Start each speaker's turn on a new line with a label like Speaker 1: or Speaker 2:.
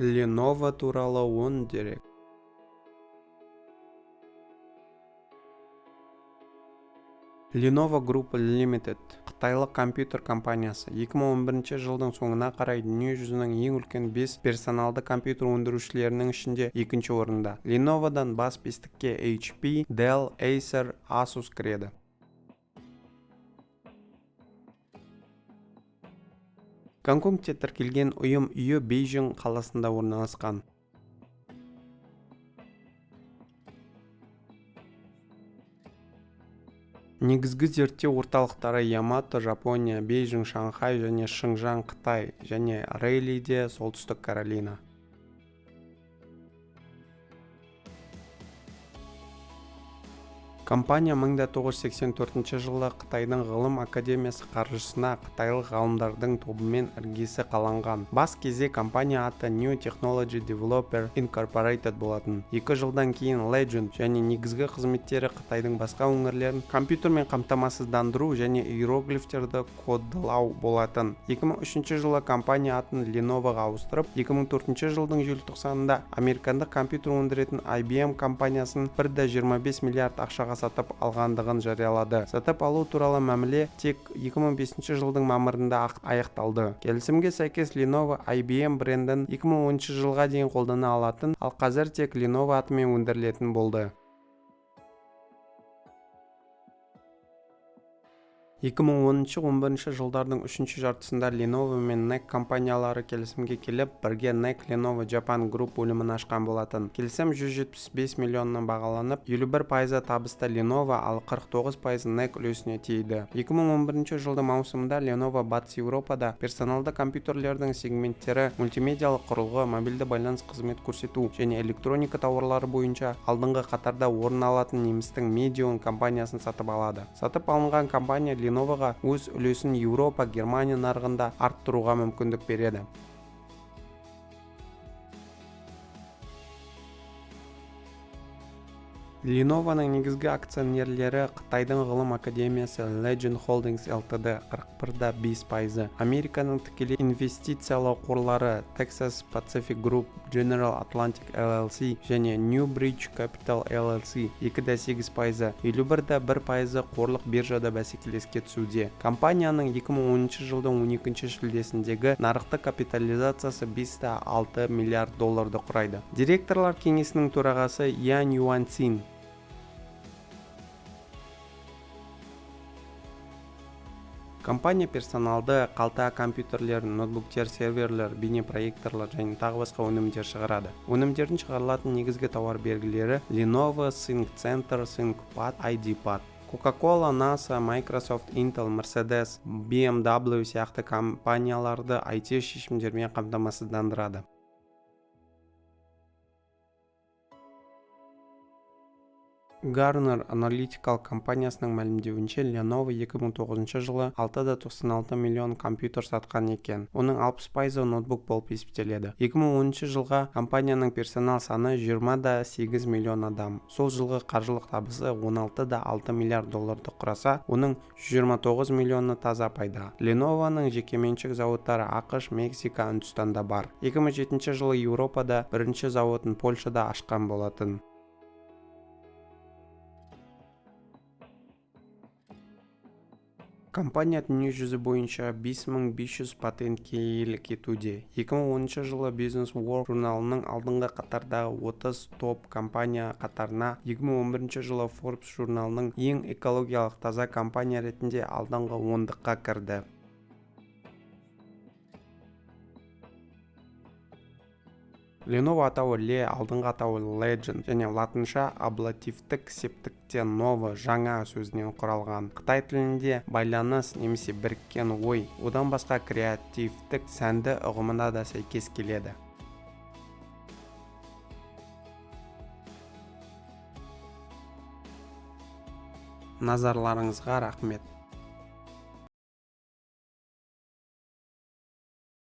Speaker 1: Lenovo туралы 10 дерек. Lenovo Group Limited қытайлық компьютер компаниясы. 2011 жылдың соңына қарай дүние жүзінің ең үлкен 5 персоналды компьютер өндірушілерінің ішінде екінші орында. Lenovo'дан бас бестікке HP, Dell, Acer, Asus кіреді. Гонконгте тіркелген ұйым үйі Бейжің қаласында орналасқан. Негізгі зерттеу орталықтары Ямато, Жапония, Бейжің, Шанхай және Шыңжаң, Қытай және Рейлиде, Солтүстік Каролина. Компания 1984 жылы Қытайдың ғылым академиясы қаржысына қытайлық ғалымдардың тобымен іргесі қаланған. Бас кезде компания аты New Technology Developer Incorporated болатын. 2 жылдан кейін Legend және негізгі қызметтері Қытайдың басқа өңірлерін компьютермен қамтамасыздандыру және иероглифтерді кодылау болатын. 2003 жылы компания атын Lenovoға ауыстырып, 2004 жылдың желтоқсанында американдық компьютер өндіретін IBM компаниясын 1,25 миллиард ақшаға сатып алғандығын жариялады. Сатып алу туралы мәміле тек 2005 жылдың мамырында аяқталды. Келісімге сәйкес, Lenovo IBM брендін 2010 жылға дейін қолдана алатын, ал қазір тек Lenovo атымен өндірілетін болды. 2010-11 жылдардың үшінші жартысында Lenovo мен NEC компаниялары келісімге келіп, бірге NEC Lenovo Japan Group бөлімін ашқан болатын. Келісім 175 миллионнан бағаланып, 51%-ы табысты Lenovo, ал 49%-ы NEC үлесіне тиді. 2011 жылдың маусымында Lenovo Батыс Еуропада персоналды компьютерлердің сегменттері, мультимедиалық құрылғы, мобильді байланыс қызмет көрсету және электроника тауарлары бойынша алдыңғы қатарда орын алатын немістің Medion компаниясын сатып алады. Сатып алынған компания Lenovoға өз үлесін Еуропа, Германия нарығында арттыруға мүмкіндік береді. Lenovo'ның негізгі акционерлері Қытайдың ғылым академиясы, Legend Holdings Ltd 41,5%, Американың тікелей инвестициялау қорлары Texas Pacific Group, General Atlantic LLC және Newbridge Capital LLC 2,8%, 51,1%-ы қорлық биржада бәсекелеске түсуде. Компанияның 2010 жылдың 12 шілдесіндегі нарықтық капитализациясы 5,6 миллиард долларды құрайды. Директорлар кеңесінің төрағасы Ян Юаньцин. Компания персоналды қалта компьютерлерін, ноутбуктер, серверлер, бейнепроекторлар және тағы басқа өнімдер шығарады. Өнімдердің шығарылатын негізгі тауар белгілері Lenovo, ThinkCentre, ThinkPad, IdeaPad. Coca-Cola, NASA, Microsoft, Intel, Mercedes, BMW сияқты компанияларды IT шешімдермен қамтамасыздандырады. Gartner аналитикалық компаниясының мәлімдеуінше, Lenovo 2009 жылы 6,96 миллион компьютер сатқан екен. Оның 60%-ы ноутбук болып есептеледі. 2010 жылға компанияның персонал саны 20,8 миллион адам. Сол жылғы қаржылық табысы 16,6 миллиард долларды құраса, оның 129 миллионы таза пайда. Lenovo'ның жекеменшік зауыттары АҚШ, Мексика, Үндістанда бар. 2007 жылы Еуропада бірінші зауытын Польшада ашқан болатын. Компания дүние жүзі бойынша 5500 патентке иелік етуде. 2010 жылы Business World журналының алдыңғы қатардағы 30 топ компания қатарына, 2011 жылы Forbes журналының ең экологиялық таза компания ретінде алдыңғы ондыққа кірді. Lenovo атауы Le алдыңғы атауы Legend және латынша аблативтік септікте novo жаңа сөзінен құралған. Қытай тілінде байланыс немесе біріккен ой, одан басқа креативтік, сәнді ұғымына да сәйкес келеді. Назарларыңызға рахмет.